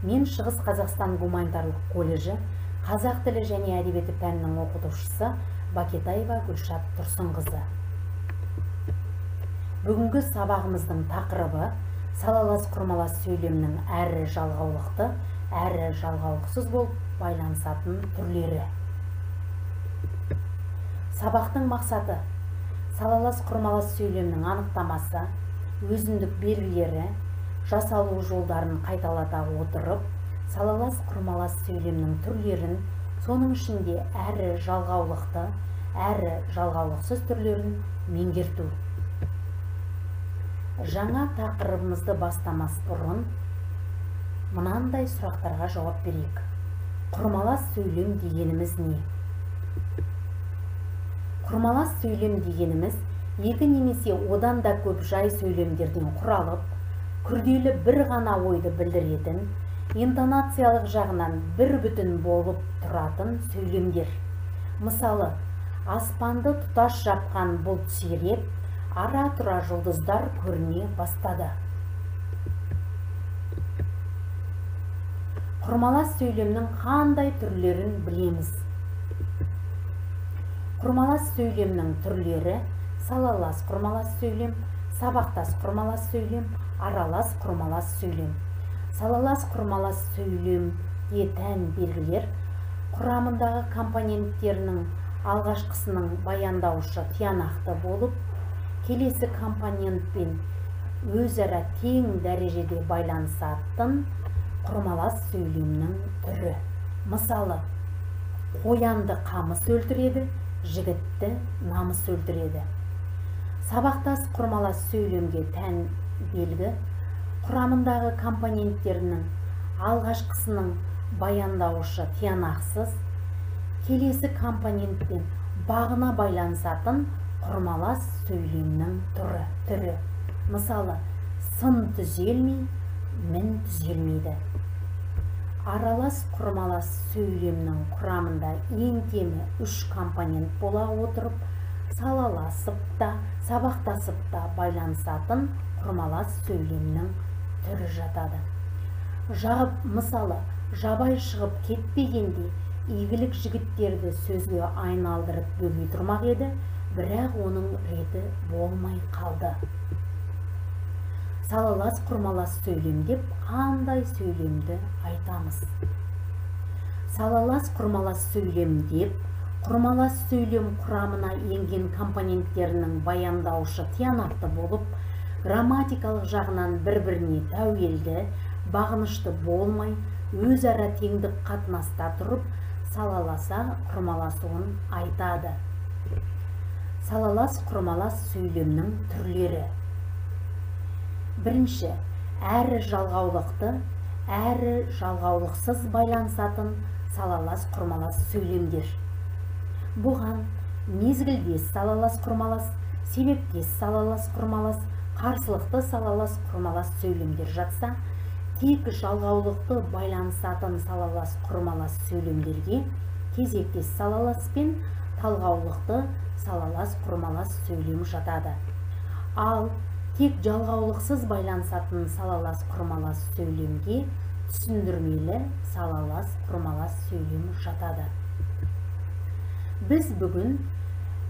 Мен Шығыс Қазақстан гуманитарлық колледжі қазақ тілі және әдебиеті пәнінің оқытушысы Бакетаева Гүлшат Тұрсынқызы. Бүгінгі сабағымыздың тақырыбы салалас құрмалас сөйлемнің әрі жалғаулықты, әрі жалғаулықсыз болып байланысатын түрлері. Сабақтың мақсаты: салалас құрмалас сөйлемнің анықтамасы, өзіндік белгілері, жасалу жолдарын қайталата отырып, салалас құрмалас сөйлемнің түрлерін, соның ішінде әрі жалғаулықты, әрі жалғаулықсыз түрлерін меңгерту. Жаңа тақырыбымызды бастамас бұрын мынандай сұрақтарға жауап берейік. Құрмалас сөйлем дегеніміз не? Құрмалас сөйлем дегеніміз екі немесе одан да көп жай сөйлемдерден құралып, күрделі бір ғана ойды білдіретін, интонациялық жағынан бір бүтін болып тұратын сөйлемдер. Мысалы, аспанды тұтас жапқан бұлт сиреп, ара-тұра жұлдыздар көріне бастады. Құрмалас сөйлемнің қандай түрлерін білеміз? Құрмалас сөйлемнің түрлері: салалас құрмалас сөйлем, сабақтас құрмалас сөйлем, аралас құрмалас сөйлем. Салалас құрмалас сөйлемге тән белгілер: құрамындағы компоненттерінің алғашқысының баяндауышы тиянақты болып, келесі компонентпен өзара тең дәрежеде байланысатын құрмалас сөйлемнің түрі. Мысалы, қоянды қамыс өлтіреді, жігітті намыс өлтіреді. Сабақтас құрмалас сөйлемге тән белгі: құрамындағы компоненттерінің алғашқысының баяндауышы тиянақсыз, келесі компонентпен бағына байланысатын құрмалас сөйлемнің түрі. Мысалы, сын түзелмей, мін түзелмейді. Аралас құрмалас сөйлемнің құрамында ең кемі 3 компонент бола отырып, салаласып та, сабақтасып та байланысатын құрмалас сөйлемнің түрі жатады. Мысалы, жабай шығып кетпегенде игілік жігіттерді сөзге айналдырып бөгей тұрмақ еді, бірақ оның реті болмай қалды. Салалас құрмалас сөйлем деп қандай сөйлемді айтамыз? Салалас құрмалас сөйлем деп құрмалас сөйлем құрамына енген компоненттерінің баяндауышы тиянақты болып, грамматикалық жағынан бір-біріне тәуелді, бағынышты болмай, өзара теңдік қатынаста тұрып, салаласа құрмаласуын айтады. Салалас құрмалас сөйлемнің түрлері. Бірінші, әрі жалғаулықты, әрі жалғаулықсыз байланысатын салалас құрмалас сөйлемдер. Бұған мезгілдес салалас құрмалас, себептес салалас құрмалас, қарсылықты салалас құрмалас сөйлемдер жатса, тек жалғаулықты байланысатын салалас құрмалас сөйлемдерге кезектес салалас пен талғаулықты салалас құрмалас сөйлем жатады. Ал тек жалғаулықсыз байланысатын салалас құрмалас сөйлемге түсіндірмелі салалас құрмалас сөйлем жатады. Біз бүгін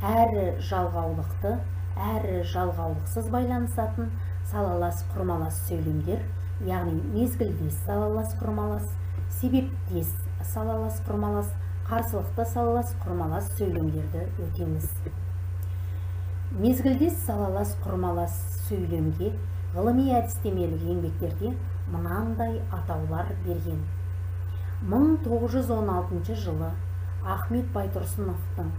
әрі жалғаулықты, әрі жалғаулықсыз байланысатын салалас құрмалас сөйлемдер, яғни мезгілдес салалас құрмалас, себептес салалас құрмалас, қарсылықты салалас құрмалас сөйлемдерді өтеміз. Мезгілдес салалас құрмалас сөйлемге ғылыми әдістемелік еңбектерде мынандай атаулар берген. 1916 жылы Ахмет Байтұрсыновтың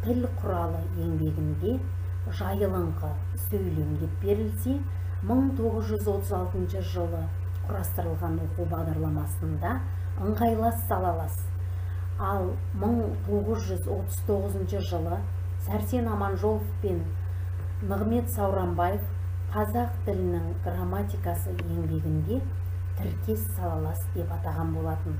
«Тіл құралы» еңбегінде жайылыңқы сөйлем деп берілсе, 1936 жылы құрастырылған оқу бағдарламасында ыңғайлас салалас, ал 1939 жылы Сәрсен Аманжолов пен Нығмет Сауранбаев «Қазақ тілінің грамматикасы» еңбегінде тіркес салалас деп атаған болатын.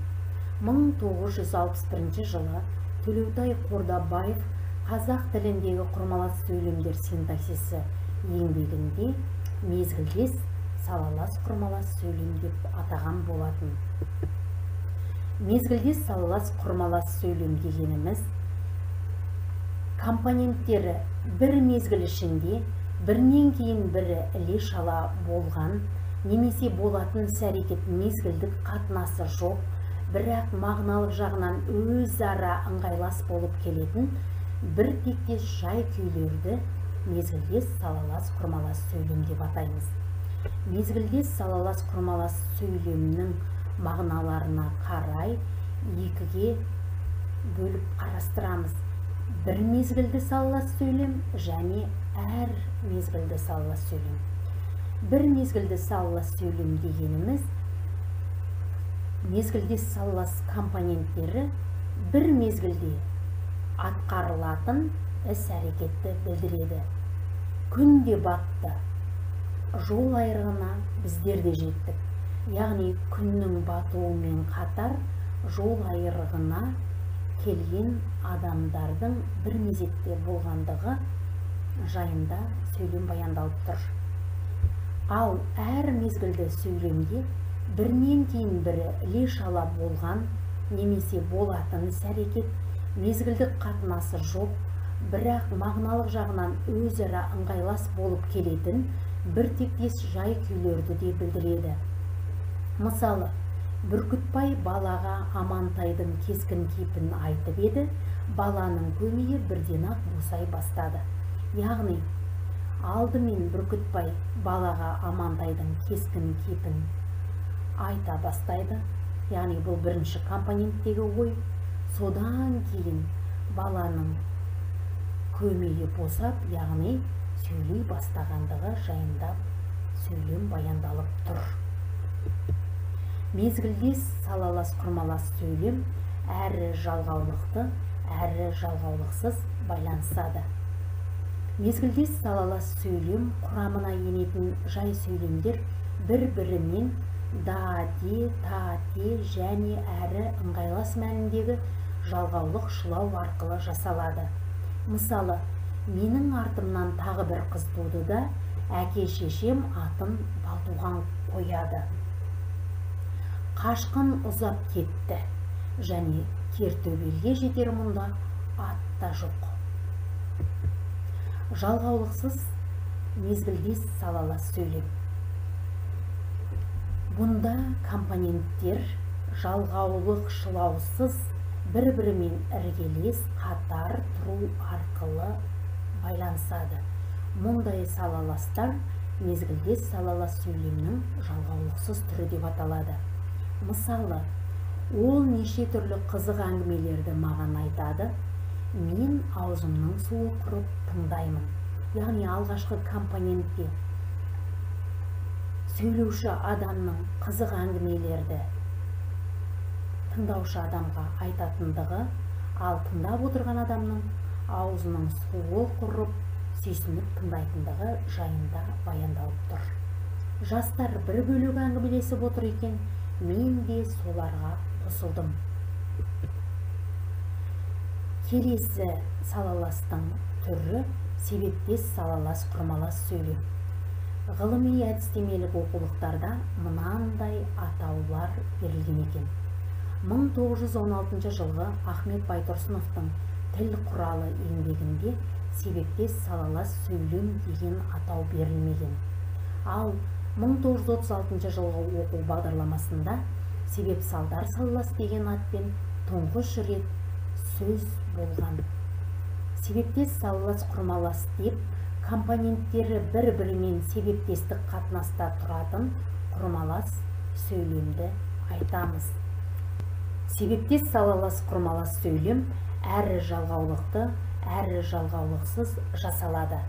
1961 жылы Төлеутай Қордабаев «Қазақ тіліндегі құрмалас сөйлемдер синтаксисі» еңбегінде мезгілдес салалас құрмалас сөйлем деп атаған болатын. Мезгілдес салалас құрмалас сөйлем дегеніміз компоненттері бір мезгіл ішінде бірінен кейін бірі іле-шала болған немесе болатын іс-әрекет мезгілдік қатынасы жоқ, бірақ мағыналық жағынан өзара ыңғайлас болып келетін бір тектес жай күйлерді мезгілдес салалас құрмалас сөйлем деп атаймыз. Мезгілдес салалас құрмалас сөйлемнің мағыналарына қарай екіге бөліп қарастырамыз. Бір мезгілді салалас сөйлем және әр мезгілді салалас сөйлем. Бір мезгілді салалас сөйлем дегеніміз мезгілдес салалас компоненттері бір мезгілде атқарылатын іс-әрекетті білдіреді. Күн де батты, жол айрығына біздер де жеттік. Яғни күннің батуымен қатар жол айрығына келген адамдардың бір мезетте болғандығы жайында сөйлем баяндалып тұр. Ал әр мезгілді сөйлемде бірінен кейін бірі іле-шала болған немесе болатын іс-әрекет мезгілдік қатынасы жоқ, бірақ мағыналық жағынан өзара ыңғайлас болып келетін бір тектес жай күйлерді де білдіреді. Мысалы, Бүркітбай балаға Амантайдың кескін кейпін айтып еді, баланың көмейі бірден-ақ босай бастады. Яғни, алдымен Бүркітбай балаға Амантайдың кескін кейпін айта бастайды. Яғни бұл бірінші компоненттегі ой. Содан кейін баланың көмейі босап, яғни сөйлей бастағандығы жайында сөйлем баяндалып тұр. Мезгілдес салалас құрмалас сөйлем әрі жалғаулықты, әрі жалғаулықсыз байланысады. Мезгілдес салалас сөйлем құрамына енетін жай сөйлемдер бір-бірімен да, де, та, те және әрі ыңғайлас мәніндегі жалғаулық шылау арқылы жасалады. Мысалы, менің артымнан тағы бір қыз туды да, әке шешем атын Балтуған қояды. Қашқын ұзап кетті және Кертөбелге жетер мұнда ат та жоқ. Жалғаулықсыз мезгілдес салалас сөйлем. Бұнда компоненттер жалғаулық шылаусыз бір-бірімен іргелес қатар тұру арқылы байланысады. Мұндай салаластар мезгілдес салалас сөйлемнің жалғаулықсыз түрі деп аталады. Мысалы, ол неше түрлі қызық әңгімелерді маған айтады, мен аузымның суы құрып тыңдаймын. Яғни алғашқы компонентте сөйлеуші адамның қызық әңгімелерді тыңдаушы адамға айтатындығы, ал тыңдап отырған адамның аузының суы құрып, сүйсініп тыңдайтындығы жайында баяндалып тұр. Жастар бір бөлек әңгімелесіп отыр екен, мен де соларға қосылдым. Келесі салаластың түрі себептес салалас құрмалас сөйлем. Ғылыми әдістемелік оқулықтарда мынандай атаулар берілген екен. 1916 жылғы Ахмет Байтұрсыновтың Тіл құралы еңбегінде себептес салалас сөйлем деген атау берілмеген. Ал 1936 жылғы оқу бағдарламасында себеп салдар салалас деген атпен тұңғыш рет сөз болған. Себептес салалас құрмалас деп компоненттері бір-бірімен себептестік қатынаста тұратын құрмалас сөйлемді айтамыз. Себептес салалас құрмалас сөйлем әрі жалғаулықты, әрі жалғаулықсыз жасалады.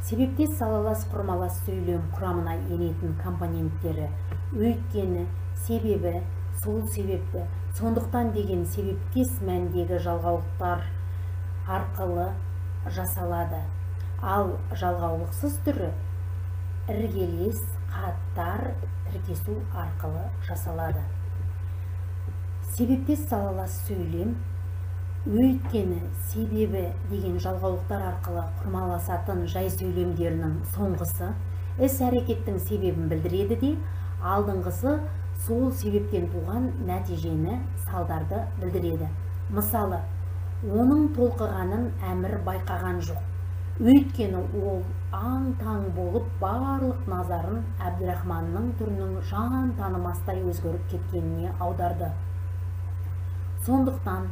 Себептес салалас құрмалас сөйлем құрамына енетін компоненттері өйткені, себебі, сол себепті, сондықтан деген себептес мәндегі жалғаулықтар арқылы жасалады. Ал жалғаулықсыз түрі іргелес қатар тіркесу арқылы жасалады. Себептес салалас сөйлем өйткені, себебі деген жалғаулықтар арқылы құрмаласатын жай сөйлемдерінің соңғысы Іс-әрекеттің себебін білдіреді де, алдыңғысы сол себептен туған нәтижені, салдарды білдіреді. Мысалы, оның толқығанын Әмір байқаған жоқ. Өйткені ол аң-таң болып барлық назарын Әбдірахманның түрінің жан танымастай өзгеріп кеткеніне аударды. Сондықтан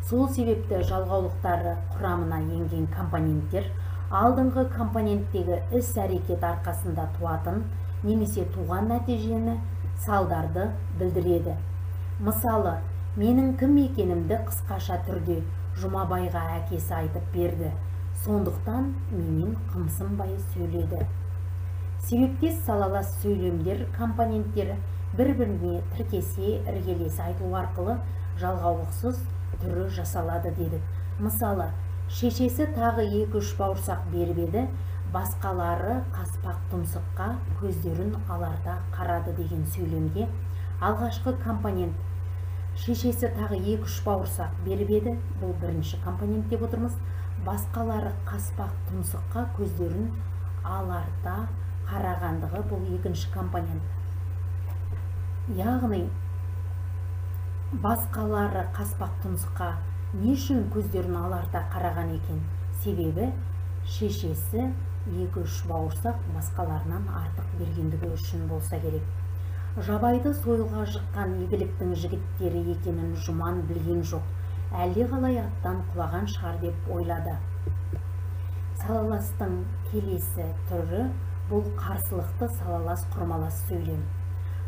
сол себепті жалғаулықтары құрамына енген компоненттер алдыңғы компоненттегі іс-әрекет арқасында туатын немесе туған нәтижені, салдарды білдіреді. Мысалы, менің кім екенімді қысқаша түрде Жұмабайға әкесі айтып берді. Сондықтан менен қымсынбай сөйледі. Себептес салалас сөйлемдер компоненттері бір-біріне тіркесе, іргелес айтылу арқылы жалғаулықсыз түрі жасалады дедік. Мысалы, шешесі тағы 2-3 бауырсақ беріп еді, басқалары қаспақ тұмсыққа көздерін аларта қарады деген сөйлемде алғашқы компонент шешесі тағы 2-3 бауырсақ беріп еді, бұл бірінші компонент деп отырмыз. Басқалары қаспақ тұмсыққа көздерін аларта қарағандығы бұл екінші компонент. Яғни басқалары қаспақ тұмсыққа не үшін көздерін аларта қараған екен? Себебі шешесі 2-3 бауырсақ басқаларынан артық бергендігі үшін болса керек. Жабайды сойылға жыққан игіліктің жігіттері екенін Жұман білген жоқ. Әлде қалай аттан құлаған шығар деп ойлады. Салаластың келесі түрі бұл қарсылықты салалас құрмалас сөйлем.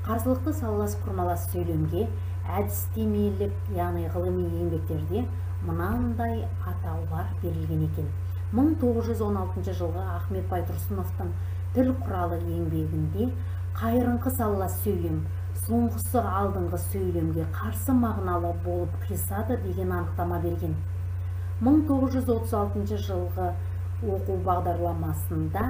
Қарсылықты салалас құрмалас сөйлемге әдістемелік, яғни ғылыми еңбектерде мынандай атаулар берілген екен. 1916 жылғы Ахмет Байтұрсыновтың тіл құралы еңбегінде қайырыңқы салалас сөйлем соңғысы алдыңғы сөйлемге қарсы мағыналы болып қисады деген анықтама берген. 1936 жылғы оқу бағдарламасында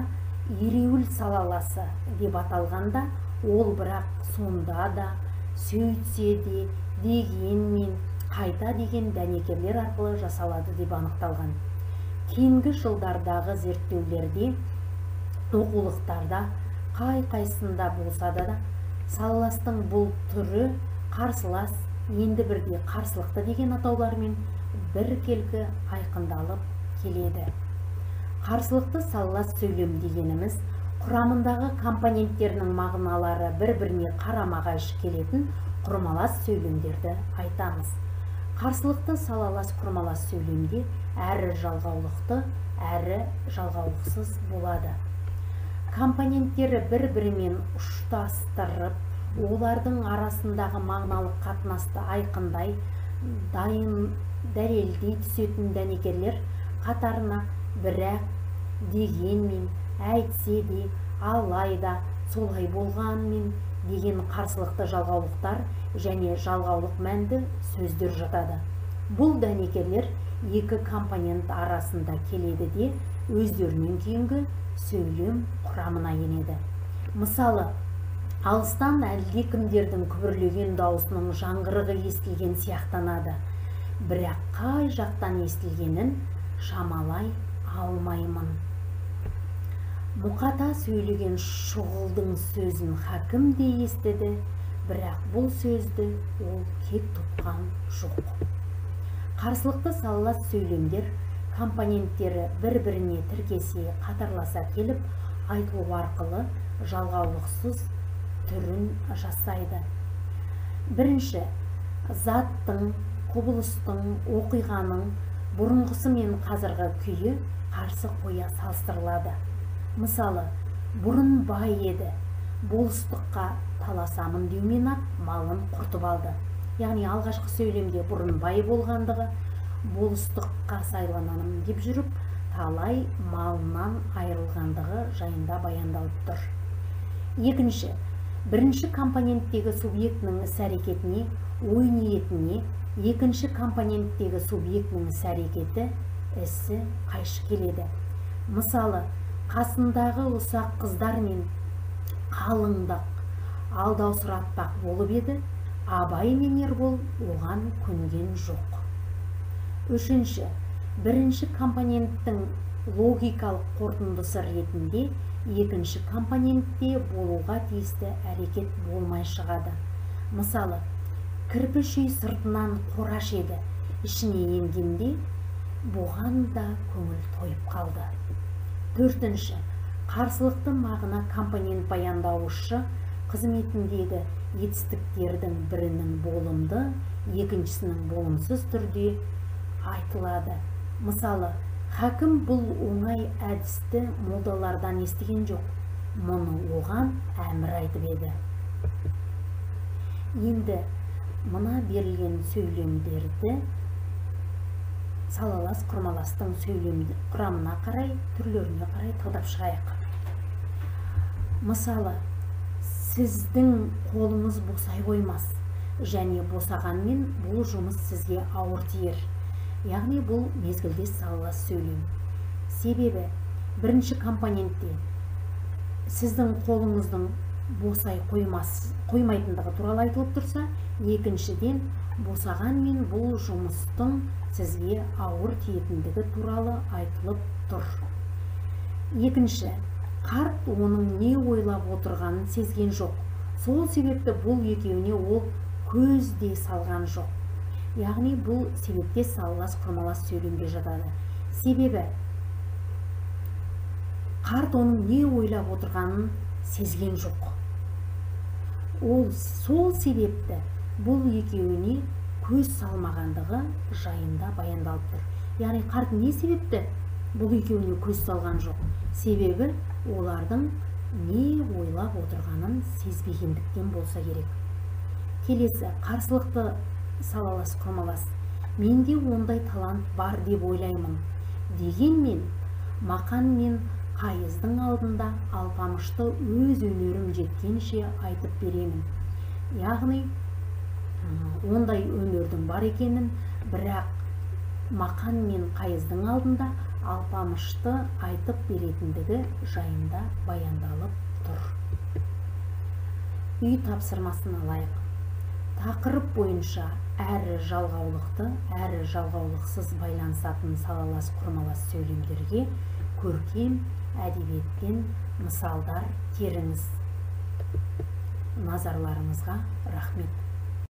ереуіл салаласы деп аталғанда, ол бірақ сонда да, сөйтсе де, дегенмен, қайта деген дәнекерлер арқылы жасалады деп анықталған. Кейінгі жылдардағы зерттеулерде, оқулықтарда қай-қайсында болса да салаластың бұл түрі қарсылас, енді бірде қарсылықты деген атаулармен біркелкі айқындалып келеді. Қарсылықты салалас сөйлем дегеніміз құрамындағы компоненттерінің мағыналары бір-біріне қарама-қайшы келетін құрмалас сөйлемдерді айтамыз. Қарсылықты салалас құрмалас сөйлемде әрі жалғаулықты, әрі жалғаулықсыз болады. Компоненттері бір-бірімен ұштастырып, олардың арасындағы мағыналық қатынасты айқындай, дәлелдей түсетін дәнекерлер қатарына бірақ, дегенмен, әйтсе де, алайда, солай болғанмен деген қарсылықты жалғаулықтар және жалғаулық мәнді сөздер жатады. Бұл дәнекерлер екі компонент арасында келеді де, өздерінен кейінгі сөйлем құрамына енеді. Мысалы, алыстан әлдекімдердің күбірлеген дауысының жаңғырығы естілген сияқтанады, бірақ қай жақтан естілгенін шамалай алмаймын. Мұқата сөйлеген шұғылдың сөзін хакім де естіді, бірақ бұл сөзді ол кек тұтқан жоқ. Қарсылықты салалас сөйлемдер компоненттері бір-біріне тіркесе, қатарласа келіп, айтылу арқылы жалғаулықсыз түрін жасайды. Бірінші, заттың, құбылыстың, оқиғаның бұрынғысы мен қазіргі күйі қарсы қоя салыстырылады. Мысалы, бұрын бай еді, болыстыққа таласамын деумен-ақ малын құртып алды. Яғни алғашқы сөйлемде бұрын бай болғандығы, болыстыққа сайланамын деп жүріп, талай малынан айырылғандығы жайында баяндалып тұр. Екінші, бірінші компоненттегі субъектінің іс-әрекетіне, ой ниетіне, екінші компоненттегі субъектінің іс-әрекеті, ісі қайшы келеді. Мысалы, қасындағы ұсақ қыздар мен қалыңдық алдаусыратпақ болып еді, Абай мен Ербол оған көнген жоқ. Үшінші, бірінші компоненттің логикалық қорытындысы ретінде екінші компонентте болуға тиісті әрекет болмай шығады. Мысалы, кірпіш үй сыртынан қораш еді, ішіне енгенде бұған да көңіл тойып қалды. Төртінші, қарсылықты мағына компонент баяндауышы қызметіндегі етістіктердің бірінің болымды, екіншісінің болымсыз түрде айтылады. Мысалы, хакім бұл оңай әдісті молдалардан естіген жоқ, мұны оған әмір айтып еді. Енді мына берілген сөйлемдерді салалас құрмаластың сөйлем құрамына қарай, түрлеріне қарай талдап шығайық. Мысалы, сіздің қолыңыз босай қоймас, және босағанмен бұл жұмыс сізге ауыр тиер. Яғни бұл мезгілдес салалас сөйлем. Себебі бірінші компонентте сіздің қолыңыздың босай қоймайтындығы туралы айтылып тұрса, екіншіден босағанмен бұл жұмыстың сізге ауыр тиетіндігі туралы айтылып тұр. Екінші, қарт оның не ойлап отырғанын сезген жоқ. Сол себепті бұл екеуіне ол көз де салған жоқ. Яғни бұл себептес салалас құрмалас сөйлемге жатады. Себебі қарт оның не ойлап отырғанын сезген жоқ. Ол сол себепті бұл екеуіне көз салмағандығы жайында баяндалып тұр. Яғни қарт не себепті бұл екеуіне көз салған жоқ? Себебі олардың не ойлап отырғанын сезбегендіктен болса керек. Келесі, қарсылықты салалас құрмалас. Менде ондай талант бар деп ойлаймын. Дегенмен, Мақан мен Қайыздың алдында Алпамышты өз өнерім жеткенше айтып беремін. Яғни, ондай өнердің бар екенін, бірақ Мақан мен Қайыздың алдында Алпамышты айтып беретіндігі жайында баяндалып тұр. Үй тапсырмасын алайық. Тақырып бойынша әрі жалғаулықты, әрі жалғаулықсыз байланысатын салалас құрмалас сөйлемдерге көркем әдебиеттен мысалдар теріңіз. Назарларыңызға рахмет.